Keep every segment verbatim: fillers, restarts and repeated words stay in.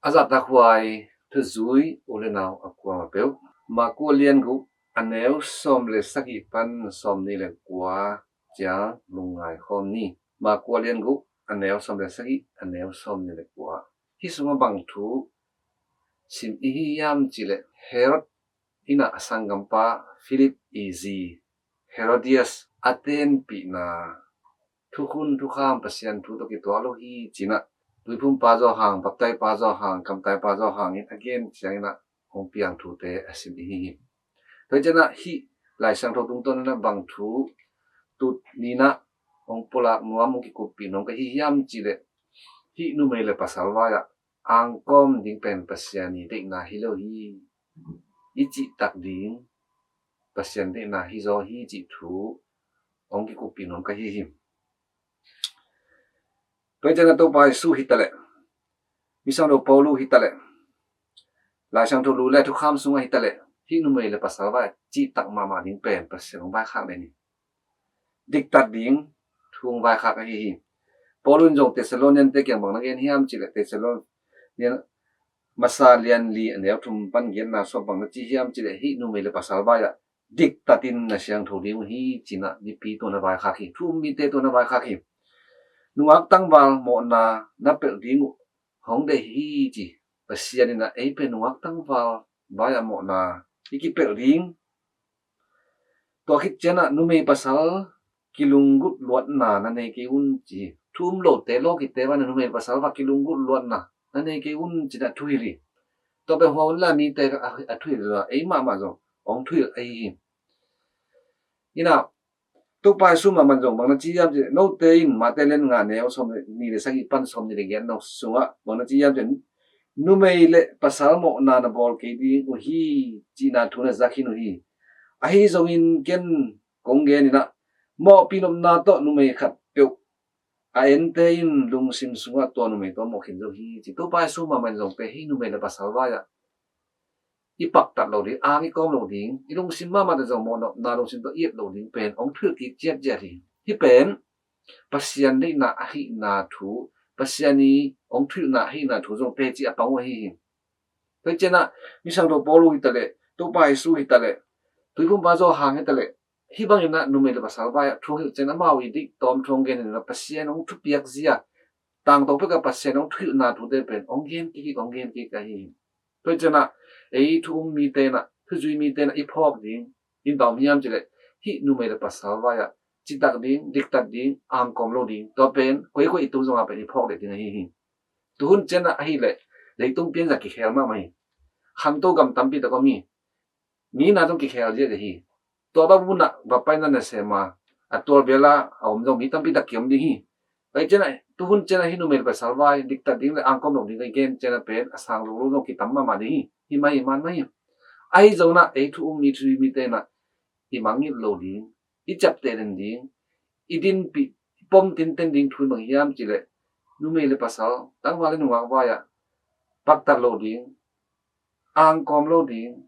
A zahtakhuai thuzui u le nau a kuamah peuh, Marku a lian guk, a neu sawm le sagih pan sawmnih le kua ciang lungngai khawm ni. Marku a lian guk, a neu sawm le sagih, a neu sawmnih le kua. Hih sungah bang thu sim i hi hiam cihleh, Herod in ah a sanggampa Philip i zi Herodias a tenpihna thukhun thukham Pasian thu tawh kituak lo hi ci-in ah, Tuiphumpa Johan, Baptaipa Johan, Kamtaipa Johan in a gen ciangin ah hong piang thute a sim i hi hi. Tua hi ciangin ah hih Lai Siangtho tungtawn in ah bang thu tuni-in ah hong pulak nuam, hong kikuppih nuam ka hi hiam cihleh, hih numei le pasal vai-ah angkawm ding pen Pasian i deihna hi lo hi, i cihtak ding Pasian deihna hi zaw hi cih thu hong kikuppih nuam ka hi hi. Tua hi ciangin ah Topa Jesu hi taleh, Misiangtho Paulu hi taleh, Lai Siangtho lu le thukham sungah hi taleh, hih numei le pasal vai-ah cihtak mahmah ding pen Pasian hong vaikhak den hi. Diktat ding thu hong vaikhak ahi hi. Paulu in zong Thessalonian-te kiang bang na gen hiam cihleh, Thessalonian masa lian li a neu thum pan giatna sungah bang na ci hiam cihleh, hih numei le pasal vai-ah diktatin na siangtho ding uh hi ci-in ah mipi tungah na vaikhak hi, thu um mite tungah na vaikhak hi. Nungak tangval mawhna na pelh ding uh hong deih hi ci. Pasian in ah ei pen nungak tangval vai-ah mawhna i kipelh ding. Tua khit ciangin ah numei pasal kilunggulh luatna na nei kei un ci. Thu um lote, lawkite vai-ah numei pasal vai kilunggulh luatna na nei kei un ci-in ah thuhilh hi. Tua pen hua hun lai mite a, a thuhilh lo, ei mahmah zong hong thuhilh ahi hi. In ah Topa Jesu mahmah in zong bang na ci hiam cihleh, note in Mate lian nga neu sawmnih le sagih pan sawmnih le giat sungah bang na ci hiam cihleh, numei le pasal mawhna na bawl kei ding uh hi cihna thu na za khin uh hi. Ahi zongin ken kong gen in ah, mawhpi nopna tawh numei khat peuh a ente in lungsim sungah tua numei tawh mawh khin zo hi ci. Topa Jesu mahmah in zong pen hih numei le pasal vai-ah i paktat lo ding, ang i kawm lo ding, i lungsim mahmah tawh zong mawhnopna lungsim tawh i et lo ding pen hong thuhilh kik ciatciat hi. Hih pen Pasian deihna ahihna thu, Pasian i hong thuhilhna ahihna thu zong teci a pang uh ahi hi. Tua hi ciangin ah Misiangtho Paulu hi taleh, Topa Jesu hi taleh, Tuiphumpa Johan hi taleh, hih bangin ah numei le pasal vai-ah thu hong hilh ciangin amau i diktawm thu hong gen in ah Pasian hong thupiak zia, tangtawng pek a Pasian hong thuhilhna thute pen hong gen kik, hong gen kik ahi hi. Tua hi ciangin ah ei thu um mite in ah, thuzui mite in ah i phawk ding in bang hiam cihleh, hih numei le pasal vai-ah citak ding, diktat ding, angkawm lo ding, tua pen koikoi i tung zongah pen i phawk leh ding ahi hi. Tuhun ciangin ah ahih leh leitung pianzia kikhel mahmah hi. Khanto gam tampi tak om hi. Mi na zong kikhel ziahziah hi. Tua bang munah va paina nasem a, a tualbel a a om zong mi tampi tak kiom ding hi. Tua hi ciangin ah, tuhun ciangin ah hih numei le pasal vai diktat ding le angkawm lo ding ka gen ciangin ah pen a sang lolo zong kitam mahmah ding hi. Hi mah hi, man mah hi. Ahi zongin ah ei thu um mi, thuzui mite in ah i mangngilh lo ding, i ciapteh den ding, i dinpih, i pom tinten ding thu in bang hiam cihleh, numei le pasal, tangval le nungak vai-ah paktat lo ding, angkawm lo ding,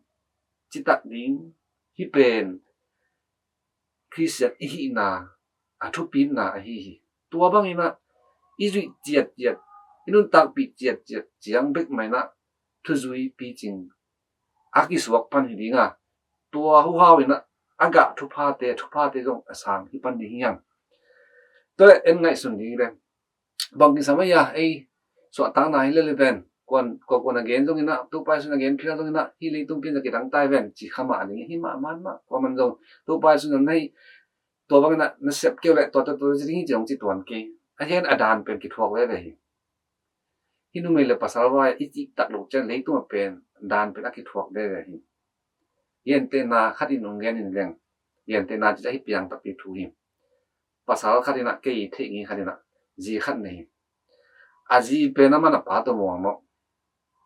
citak ding, hih pen Khristian i hihna a thupitna ahi hi. Tua bangin ah i zuih ciatciat, i nuntakpih ciatciat ciang bek mah in ah thuzui picing a kisuak pan hi ding a, tua huhau in ah a gah thuphate, thuphate zong a sang hi pan ding hi hang. Tua leh en ngaihsun ding hi leh, bang kisam ahi a, ei suahtakna hi lel hi ven, kuan, kua kuan a gen zongin ah, Topa Jesu in a gen phial zongin ah, hih leitung pianzia kidang ta hi ven ci kha mah ding hi mah, man mah, kuaman zong Topa Jesu in a nei, tua bangin ah na sep kei uh leh tua, tua, tua ci ding hi ci hong ci tuan kei. A hi a, a dan pen kithuak veve hi. Hih numei le pasal vai i cihtak loh ciang leitung ah pen dan pen a kithuak veve hi. Gentehna khat in hong gen in leng, gentehna ci a hi piang takpi thu hi. Pasal khat in ah, kei theih ngei khat in ah zi khat nei hi. A zi pen aman a pa tawh muang mawh,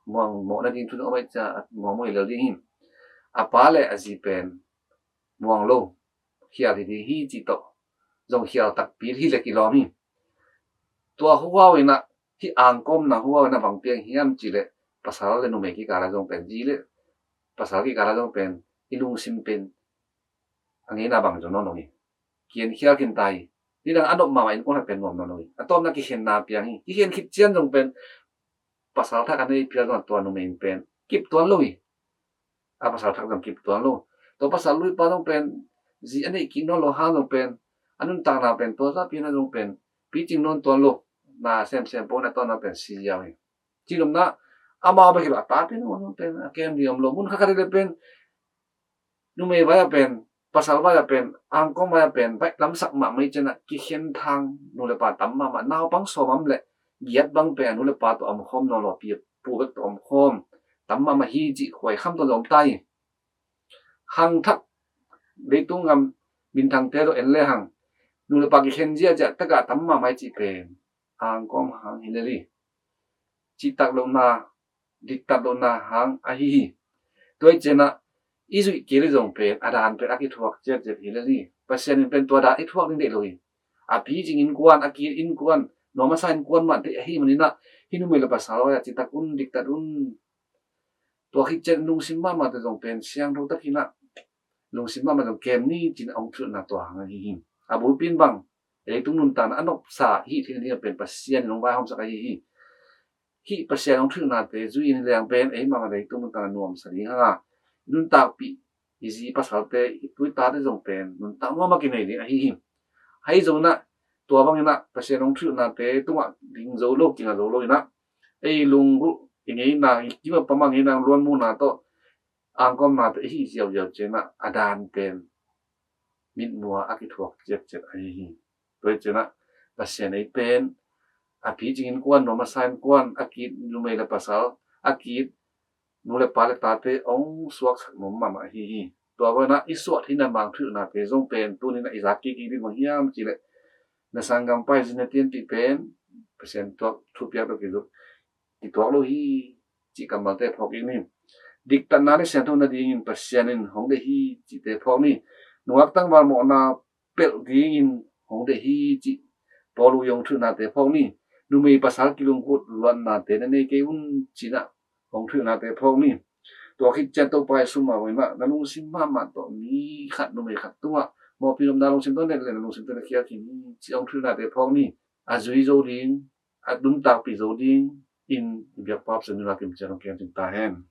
muang mawh nading thu ding om ahih ciang muang mawh hi lel ding hi. A pa le a zi pen muang lo, khial hi ding hi cih tawh zong khial takpi hi leh kilawm hi. Tua huhau in ah, hih angkawmna huhau in ah bang piang hiam cihleh, pasal le numei kikal ah zong pen, zi le pasal kikal ah zong pen i lungsim pen a ngeina bang zo nawn lo hi. Kienkhial khin ta hi. Nidang a nop mahmah innkuan khat pen nuam nawn lo hi. A tawpna kikhenna piang hi. Kikhen khit ciang zong pen pasal thak a nei phial zong tua numei in pen kip tuan lo hi. A pasal thak zong kip tuan lo. Tua pasal luipa zong pen zi a neih kik nawn lo hang zong pen a nuntakna pen tua zapi na zong pen picing nawn tuan lo. Na semsem pawh na tawnna pen si ziau hi. Ci lomna amau bek hi lo, a tate zong pen a kem ding om lo. Mun khat khat hi le pen numei vai a pen, pasal vai a pen, angkawm vai a pen baih lamsak mahmah hi cianah kikhen thang nu le pa tam mahmah, naupang sawmam le giat bang pen a nu le pa tawh a om khawm nawn lo, pi pu bek tawh a om khawm tam mahmah hi cih khuai kham tawh zong om ta hi. Hang thak leitung gam minthangte tawh en le hang nu le pa kikhen ziahziah takah tam mahmah hi cih pen angkawm hang hi lel hi. Cihtak lohna, diktat lohna hang ahi hi. Tua hi cianah i zuih kei le zong pen a dan pen a kithuak ciatciat hi lel hi. Pasian in pen tua dan i thuak ding deih lo hi. A picing innkuan, a kit innkuan, nuam a sa innkuan mah deih ahih maninah hih numei le pasal vai a citak un, diktat un. Tua khit cian lungsim mahmah te zong pen siangtho takinah lungsim mahmah zong kem ni cin a hong thuhna tua hang ahi hi. A bulpi in bang leitung nuntakna a nopsa hih thil ni pen Pasian in hong vaihawmsak ahi hi. Hih Pasian hong thuhnate zui in leng pen ei mahmah leitung nuntakna nuamsa ding hanga nuntakpih i zi pasalte, i tuitate zong pen nuntak nuam a kinei ding ahi hi. Hei zonginah tua banginah Pasian hong thuhnate tungah ding zo lo, kinga zo lo inah ei lunggulh i ngeina, i kim a pam a ngeina luanmuna tawh angkawmnate i hih ziauziau cianah a dan pen mitmua a kithuak ciatciat ahi hi. Tua hi cianah Pasian ei pen a picing innkuan, nuam a sa innkuan, a kit numei le pasal, a kit nu le pa le tate hong suaksak nuam mahmah ahi hi. Tua banah i suah thei na mang thuhilhnate zong pen tuninah i zak kik ding bang hiam cihleh na sanggam pai zin na tianpih pen Pasian thuak thupiak tawh kizuk kituak lo hi cih kammalte phawk kik ni. Diktatna le siangtho nadingin Pasian in hong deih hi cihte phawk ni. Nungak tangval mawhna pelh dingin hong deih hi cih Paul uh i hong thuhnate phawk ni. Numei pasal kilungkut luatnate na nei kei un cinah hong thuhnate phawk ni. Tua khit cian Topa i sum a hoinah na lungsim mahmah tawh mi khat numei khat tungah mawhpi nopna lungsim tawh net le na lungsim tawh na khial khin hi cih hong thuhnate phawk ni. A zui zo ding, a nuntakpih zo ding in i biakpa Pasian nunah kimcian hong kem cing ta hen.